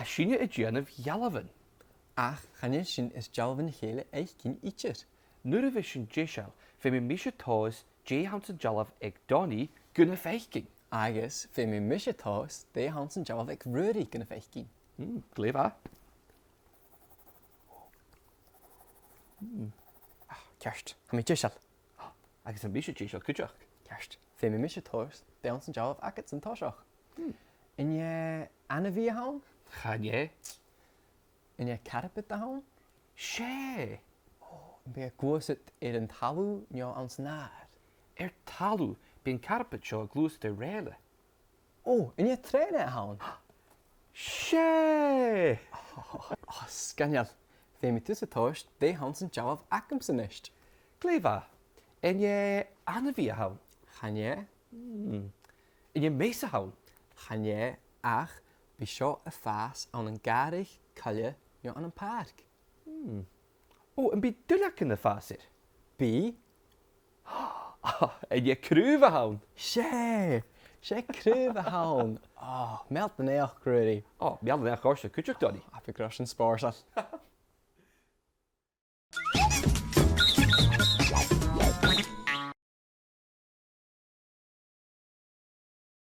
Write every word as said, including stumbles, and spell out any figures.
Sinne a' dèanamh dhealbhan. Ach chan eil sinn is dealbhan a chèile fhaicinn idir. Nuair a bhios sinn deiseil, feumaidh mise tomhas dè th' anns an dealbh aig Donnie gun a faicinn. Agus feumaidh mise tomhas dè th' anns an dealbh aig Ruairidh gun a faicinn. Mm, glè mhath. Mm. Ah, ceart. Tha mi deiseil. Agus tha mise deiseil cuideachd. Ceart. Feumaidh mise tomhas dè th' anns an dealbh agadsa an toiseach. Hmm. An e ainmhidh a th' ann? Chan e. An e carbad a th' ann? 'S e. Ò, am bi e a' gluasad air an talamh no anns an adhar? Air talamh, bidh an carbad seo a' gluasad air rèile. Ò, an e trèana a th' ann? 'S e! Ò, ò, sgoinneil. Feumaidh tusa tomhas dè th' anns an dealbh agamsa a-nis. Glè mhath. An e ainmhidh a th' ann? Chan e. Hmm. An e meas a th' ann? Chan e, ach bidh seo a' fàs ann an gàrradh, coille no ann am pàirc. Hmm. Ò, am bi duilleagan a' fàs air? Bidh. An e craobh a th' ann? 'S e! 'S e craobh a th' ann. Ò, meal do naidheachd, Ruairidh. Ò, meal do naidheachd dhutsa cuideachd, Donnie. Tha mi ag ràdh sin spòrsail.